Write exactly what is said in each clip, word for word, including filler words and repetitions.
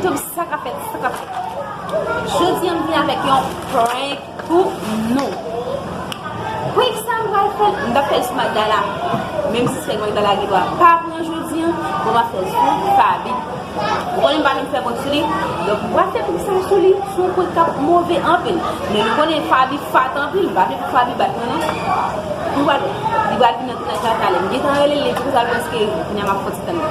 Tout sa k ap fèt, sa k ap fèt. Jodi a, m vin avèk yon prank pou nou. Prank sa, m pral fè l, m t ap fè l sou Magdala. Menm si sèk Magdala gen dwa pa pran jodi a, bon, m ap fè l sou Faby. Ou konnen m pa vin fè prank sou li, donk m pral fè prank sa sou li, se yon prank k ap move anpil. Men nou konnen Faby fat anpil, m pa vle pou Faby bat mwen non. Nou pral wè, li pral vin nan tèt la talè. M gentan rele l, li di konsa l prèske vini, m ap fè ti tann li.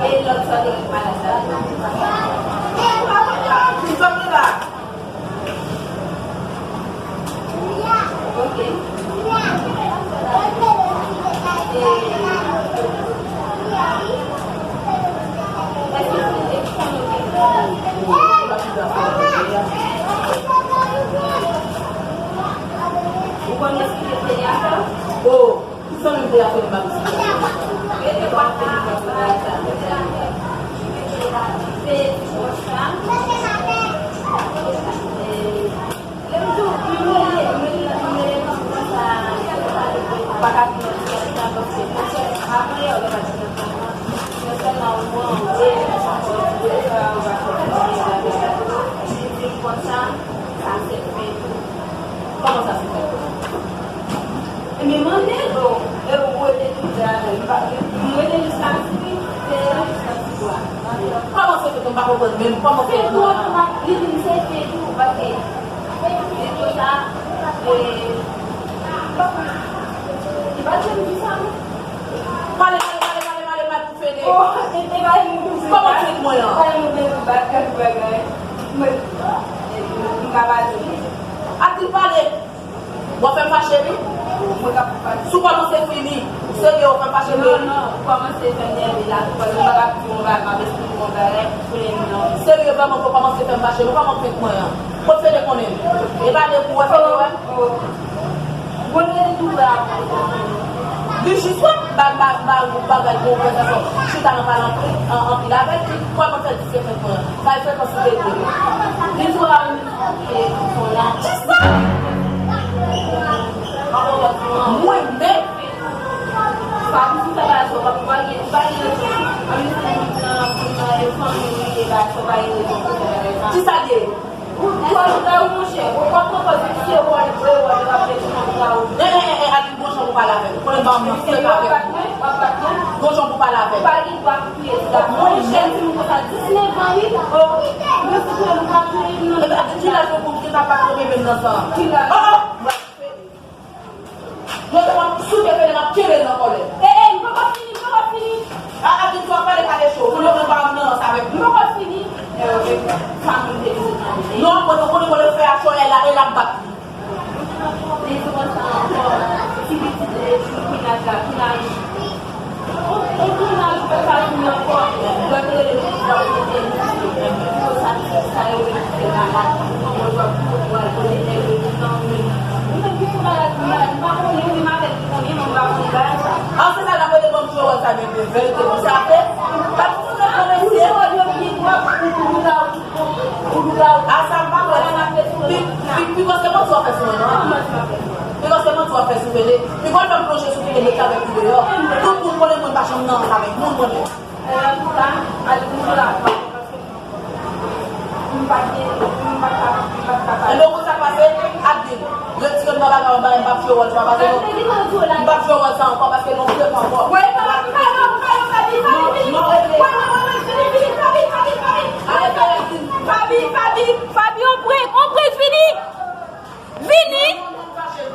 E lòt sa te gen malad la. Ki zòt li la? Ok. E, èske se te konnen? Ou konnen èske se te te a fè? Oh. Zanmi m te ap fè m pa misye. Rete w ap fè m konsa, sa, sa, sa. Se konsa. Lè m di w, m rele, m rele, m rele konsa, pa ka di m sa, paske avan yè, ou pa di m sa. Men sèlman ou pran, ou rele m ankò, ou di sa, ou pa fè m konsa, li di m konsa, sa se fen tou. Kòman sa se fè? Ebyen, mande l, o, e ou rete toujou avè l. M pa, m rete jiska midi, se la jiska six a. Kòman se fè ke m pa konprann menm? Kòman se fè? Li di m se fake ou, paske li di sa, e, li pa t janm di sa, non. Pale, pale, pale, pale, pale, pale pou fede. Oh, e, e, pale nou tou. Kòman fake mwen an? Pale nou byen pou bat kèk bagay. Mwen, e, m ka pale. Atil pale. W ap fè m fache, wi. Si w kòmanse fini, serye, w ap fè m fache, wi. Non, non, ou kòmanse fè m nève la, tou, paske m pa ka di yon bagay, m ap esplike yon bagay, kounye a non. Serye, vrèman, w kòmanse fè m fache, wi, kòman fake mwen an? Kot fede konnen m? E pa depi w wè fede wè m? Oh, oh. Mwen te di w la. Li jis wè m ba, ba, ba, bagay, konvèsasyon. Chita nan pale anpil, an, anpil avèk li. Kòman fè di se fake mwen an? Bay frekans li te di. Li di w la. Kisa? Mwen menm? Sa vin fè bagay sa, ou pa gen, ou pa gen rezon. Ann di moun nan, moun nan, e fanmi li ye, bagay sa, ou pa gen rezon pou fè bagay sa. Kisa l ye? Ou twò lou la, ou monchè. Ou pa pran pòz misye, ou wè, ou wè, ou ap fè ti moun la, ou. E, e, e, e, Atil, bon jan pou pale avè m. Ou konnen m pa nan sèk avè w. W ap bat mwen, w ap bat mwen. Bon jan pou pale avè m. Ou pa gen dwa Mwen jèn timoun konsa, disnèf an, wi. Oh, mwen si pou yo nou pa touye m nan. Kilès ou konn ki ta pa tonbe menm nan sa? Kilès? Oh, oh! Mwen te konn sou te fè m ap kenbe l nan kòlè. Eh, eh, m poko fini, m poko fini. A, a, di w ap pale, pale cho. Pou yo menm pa nan sa avèk nou. M poko fini. Eh, ok. Sa moun te di. Non, mwen te konnen mwen te fè a cho, e la, e l ap bat li. Li di konsa ankò, ti pitit, e, ti pinaj la, pinaj. An se sa la kote banm jwe wòl sa gen de verite pou sa fè. Pa pou moun nan konnen se. A sa m pa kwè. Pi, pi, pi kòs ke manti w ap fè sou mwen non. Pi kòs ke manti w ap fè sou Fede. Pi kòs fè m plonje sou Fede met avèk li deyò. Tout moun konnen mwen pa janm nan ansanm avèk moun mwen menm. Antouka, al moun la. Ebyen, ou konn sa k pase? Abdil, retire m nan bagay ou bay, m p ap jwe wòl sa, paske non, m p ap jwe wòl sa ankò, paske non, m fè m ankò. Fabi, Fabi, Fabi, Fabi, Fabi, Fabi, Fabi, Fabi, Fabi, on prank, on prank, vini! Vini!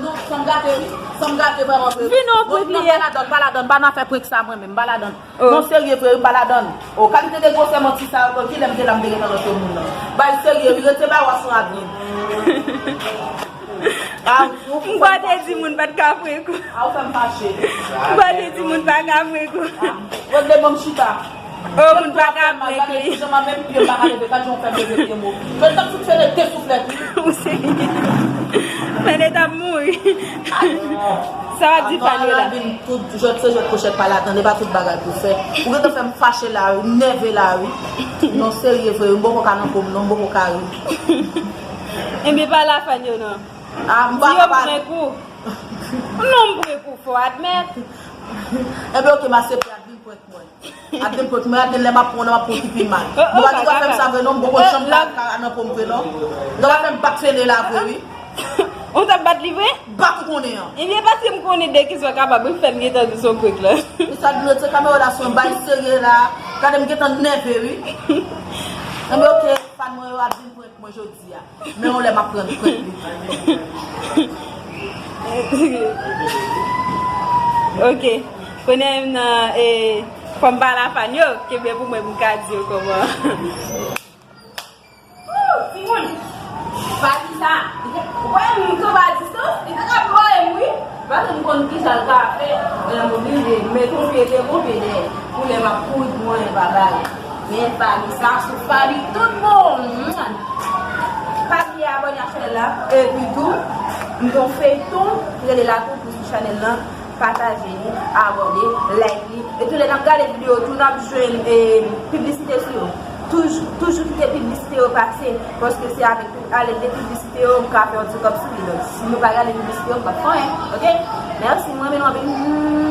Non, san m gate, wi. San m gate vrèman vre. Vini, on prank li ye. Non, pa ladann, pa ladann, pa nan fè prank sa mwen menm, pa ladann. Oh. Non, serye vre, wi, m pa ladann. Oh, kalite de gwosè manti sa yo, kilè m te la, m te gentan nan kè moun nan. Bay serye, wi, rete bay w asou Abdil. Ah, ou M pa te di moun pa t ka prank ou. Ah, ou fè m fache. M pa te di moun pa ka prank ou. Ah, Rodney, ban m chita. Oh, moun pa ka prank li. Gade jan m ap menm pye m pa ka leve, gade jan w fè m leve pye m, oh. Fè l t ap fout fè de souflèt, wi. Ou se Fede t ap mouri. Sa w ap di Fani la? Vin tout jwèt se jwèt kwochèt pa ladann, e pa tout bagay pou fè. Ou gentan fè m fache la, wi, m nève la, wi. Non, serye vre, wi, m poko ka nan po m, non, m poko ka ri. Ebyen, pa la Fani yo, non. Ah, m pa ka pale. Di yo prank ou. Non, m prank ou, fò admèt. Ebyen, oke, m aksepte, Abdil prank mwen. Abdil prank mwen, Abdil lè m ap pran, lè m ap pran ki pi mal. Oh, oh, nou pa gen dwa fè m sa vre, non, m poko janm ka ka nan po m vre, non. Nou pa fè m bat Fede la vre, wi. Ou t ap bat li vre? Bat ou konnen an. Ebyen, paske m konnen de ki sa w kapab, wi, fè m gentan di se yon prank la. E sa, nou rete kamera la sou yon bay serye la. Gade m gentan nève, wi. Ebyen, oke, fan mwen yo, Abdil prank mwen jodi a. Men yon lè m ap pran prank li. Ok. Kounye a menm nan, e, fò m pale a fan yo, kenbe pou mwen, pou m ka di yo kòman. Timoun, pa di sa. Ou wè moun kanpe a distans, li te ka ploye m, wi. Paske m konn ki sa l ka fè. Men m oblije met yon pye devan, pye dèyè. Pou lè m ap kouri pou mwen, pa bay. Men Fabi, sa sou Fabi tout bon. Pa bliye abòne ak chanèl la. Epi tou, m gen yon feyton ki rele Lakou Pou sou chanèl lan. Pataje li, abòne, like li. E tou lè n ap gade videyo, tou n ap jwenn, e, piblisite sou yo. Toujou, toujou kite piblisite yo pase. Paske se avèk, alèd de piblisite yo, m ka fè yon ti kòb sou li. Donk, si nou pa gade piblisite yo, m p ap fè anyen. Ok? Mèsi, m renmen nou anpil.